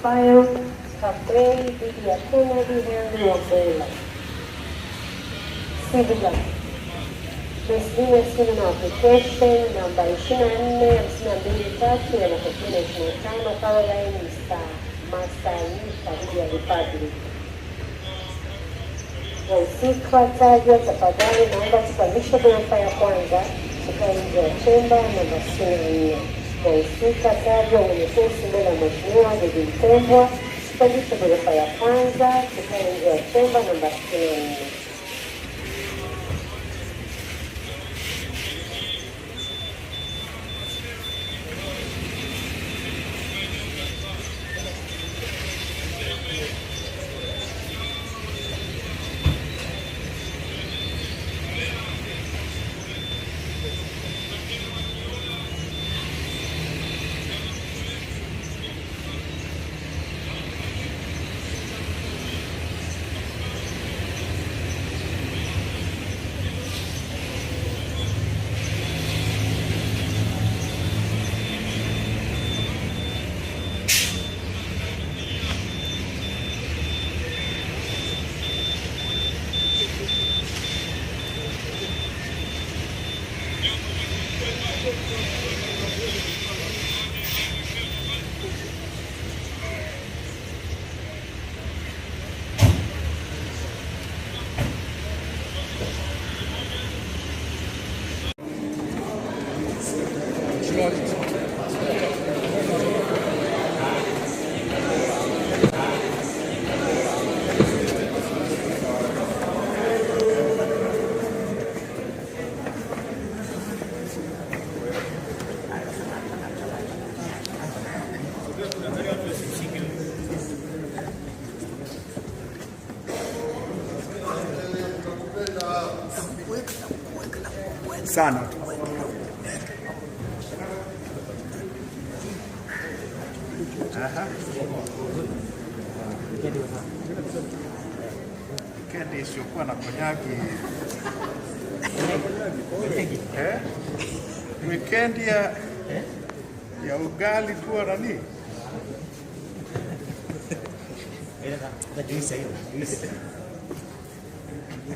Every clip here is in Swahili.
File Kabei dhidi ya Kennedy Henry Wambela. Civil Miscellaneous Criminal Application namba 24523 ya mwaka 2025, Caroline Masayika dhidi ya Republic. Wahusika tajwa, tafadhali naomba tupandishe ghorofa ya kwanza, tukae nje ya chemba namba 64. Wahusika tajwa wenye kesi mbele ya Mheshimiwa Jaji Mtembwa, tupandishe ghorofa ya kwanza, tukae nje ya chemba namba 64. Sana tu. Wikendi isiyokuwa na konyagi, eh? Wikendi ya ugali tu nani?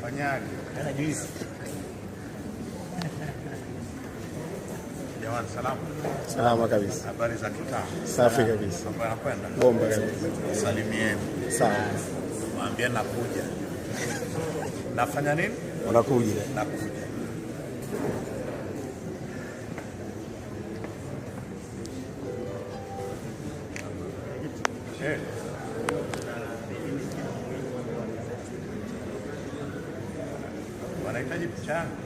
Konyagi. Jamani, salama. Salama kabisa. Habari za kitaa? Safi kabisa. Mambo yanakwenda? Bomba kabisa. Salimieni. Sawa. Mwambie nakuja. Nafanya nini? Unakuja. Nakuja. Eh. Wanahitaji picha yangu.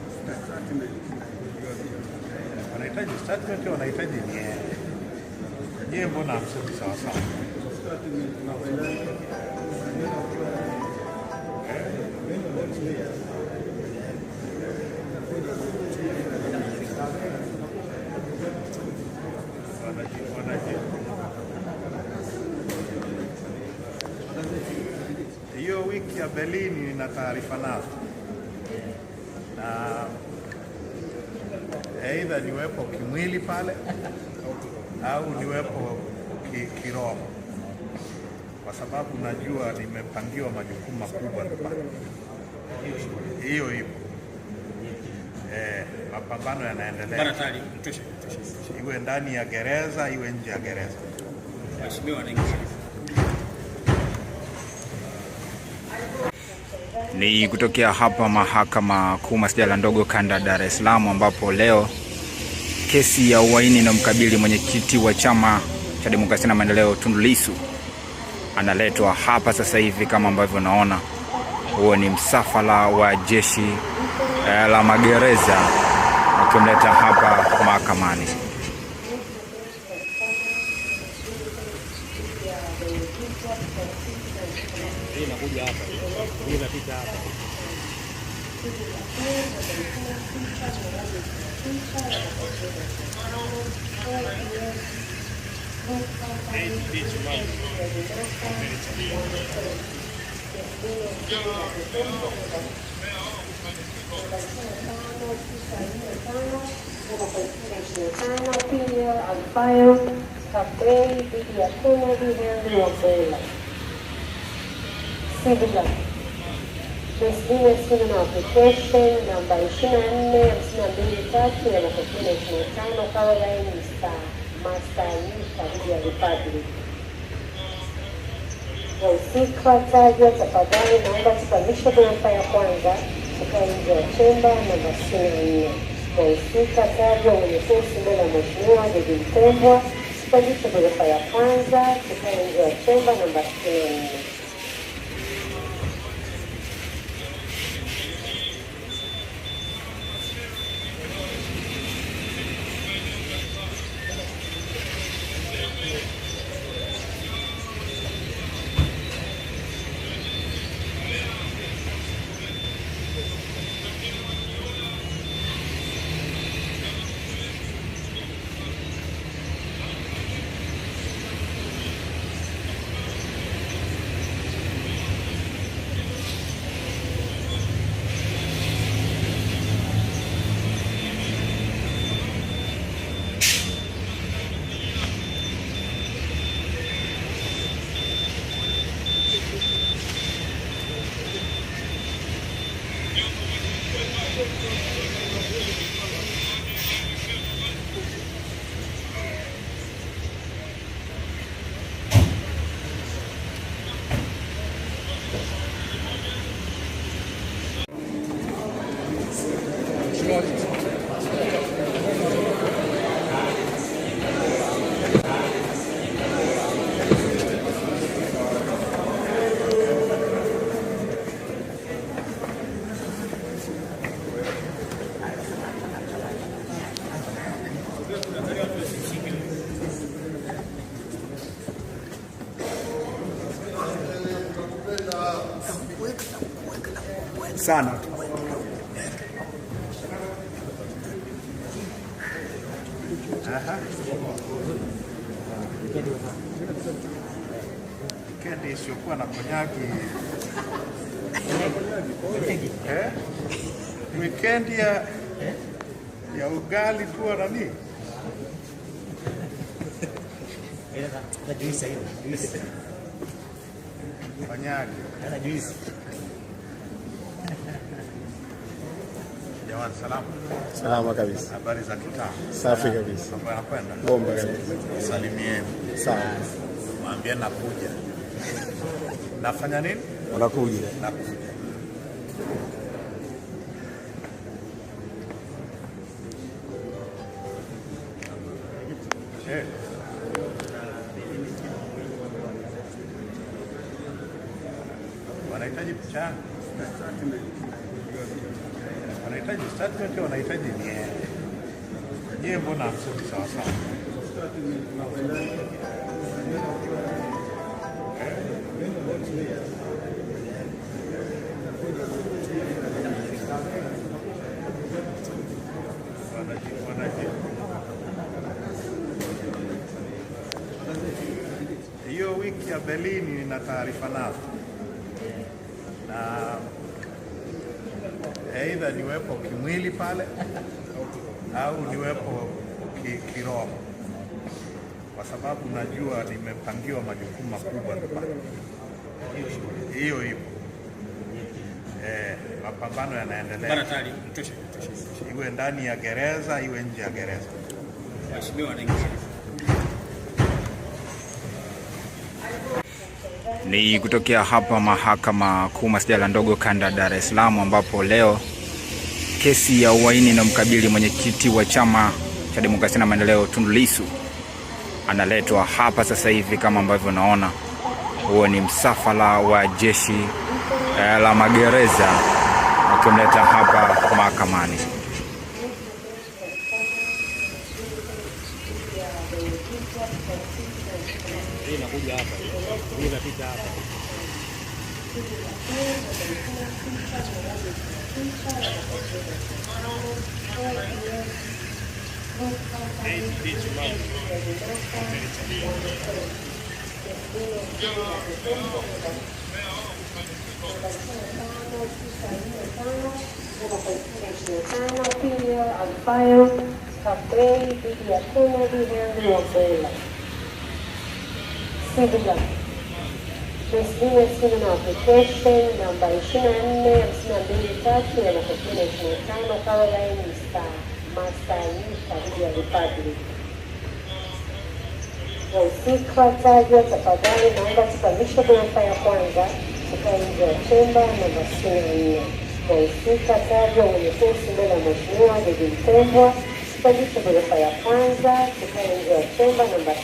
Wanahitaji statement, wanahitaji nie. Nyie mbona hamsemi sawa sawa? Hiyo wiki ya Berlin nina taarifa nazo, na aidha niwepo kimwili pale au niwepo kiroho, kwa sababu najua nimepangiwa majukumu makubwa pale. Hiyo ipo, mapambano yanaendelea, iwe ndani ya gereza iwe nje ya gereza. Ni kutokea hapa Mahakama Kuu Masjala Ndogo Kanda Dar es Salaam, ambapo leo kesi ya uhaini inamkabili mwenyekiti wa Chama cha Demokrasia na Maendeleo Tundu Lissu analetwa hapa sasa hivi. Kama ambavyo unaona, huo ni msafara wa jeshi la magereza wakimleta hapa mahakamani. Mwaka 2025 PL Alfayo Kabei dhidi ya Kennedy Henry Wambela. Civil Miscellaneous Criminal Application namba 24523 ya mwaka 2025 Caroline Masayika dhidi ya Republic. Wahusika tajwa, tafadhali naomba tusimamishe ghorofa ya kwanza, tukae nje ya chemba namba 64. Wahusika tajwa wenye kesi mbele ya Mheshimiwa Jaji Mtembwa, tupandishe ghorofa ya kwanza, tukae nje ya chemba namba 64. Sana tu. Wikendi isiyokuwa na konyagi eh? Wikendi ya ugali tu na nini? Konyagi. Jamani, salamu. Salama kabisa. Habari za kitaa? Safi kabisa. Mambo yanakwenda? Bomba kabisa. Salimieni. Sawa. Mwambie nakuja. Nafanya nini? Wanakuja. Nakuja. Eh. Wanahitaji picha yangu. Wanahitaji statement, wanahitaji nie. Nyie mbona hamsemi sawa sawa? Hiyo wiki ya Berlin nina taarifa nazo, na aidha niwepo kimwili pale au niwepo kiroho, kwa sababu najua nimepangiwa majukumu makubwa pale. Hiyo ipo, mapambano yanaendelea, iwe ndani ya gereza iwe nje ya gereza. Ni kutokea hapa Mahakama Kuu Masjala Ndogo Kanda Dar es Salaam, ambapo leo kesi ya uhaini inamkabili mwenyekiti wa Chama cha Demokrasia na Maendeleo Tundu Lissu analetwa hapa sasa hivi. Kama ambavyo unaona, huo ni msafara wa jeshi la magereza wakimleta hapa mahakamani. Alfayo Kabei dhidi ya Kennedy Henry Wambela. Civil Misdemeanor Criminal Application namba 24523 ya mwaka 2025 Caroline Masayika dhidi ya Republic. Wahusika tajwa, tafadhali naomba tupandishe ghorofa ya kwanza, tukae nje ya chemba namba 64. Wahusika tajwa wenye kesi mbele ya Mheshimiwa Jaji Mtembwa, tupandishe ghorofa ya kwanza, tukae nje ya chemba namba 64.